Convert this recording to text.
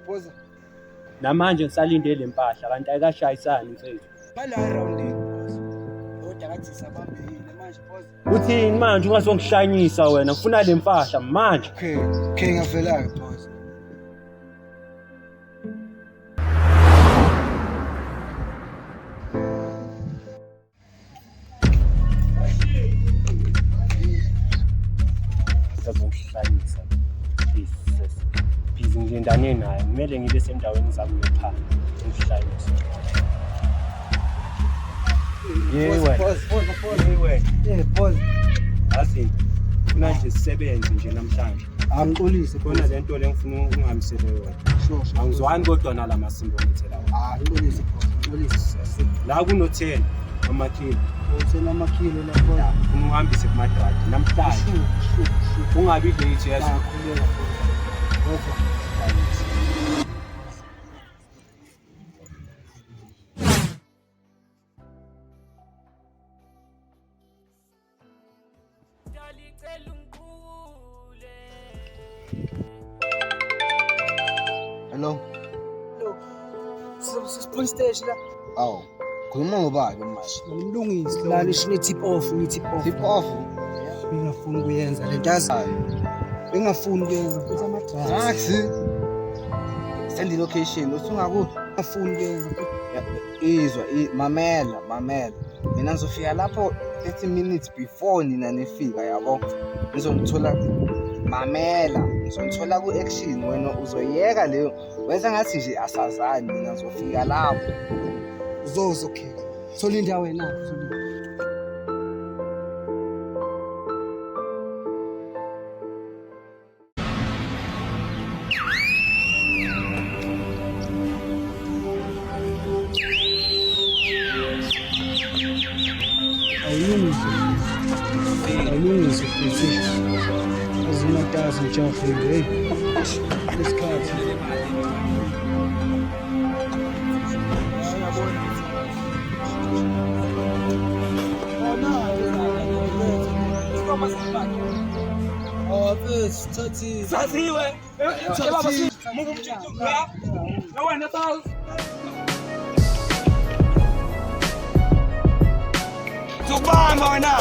Phoza. Namanje ngisalinde le mpahla kanti ayikashayisani mfethu. Bala eroundini phoza. Kodwa kathi sabambekile manje phoza. Uthini manje ungazongihlanyisa wena ngifuna le mpahla manje. Okay, okay ngiyavela-ke phoza. Azongihlanyisa. Jesus. Busy ngilindane naye kumele ngibe sendaweni zami yophanga. Ngihlanyisa. Yewe. Phoza, phoza, phoza. Yewe. Eh, phoza. Yazi funa nje sisebenze nje namhlanje. Angixolise Khona phoza. le nto le ngifuna ungihambisele yona. Sure, sure. Angizwani kodwa nala masimba ongithela wona. Ah, ngixolise phoza, ngixolise. La kuno-10 amakhilo. Uthena amakhilo la phoza. Ufuna uhambise kumadradi namhlanje. Sure, sure, sure. Ungabi late yazi. Ah, khuleka phoza. Phoza. Hello. Sisi-police station la. Awu. Khuluma ngobani manje? Ngimlungisi la nishine tip off, ngi tip off. Tip off. Bengafuni ukuyenza le nto yazi. Bengafuni ukuyenza futhi ama-drugs. Drugs. Send the location. Usungakuphi? Bengafuni ukuyenza. Izwa, mamela, mamela. Mina ngizofika lapho 30 minutes before nina nifika yabo. Ngizongithola mamela, ngizongithola ku-action wena uzoyeka leyo. Wenza ngathi nje asazani mina ngizofika lapho. Uzozo okay. Thola indawo wena. Thola indawo. Awulungise. Awulungise futhi. Azimatasa ngijahile hey. Lesikhathi. Zokubamba wena.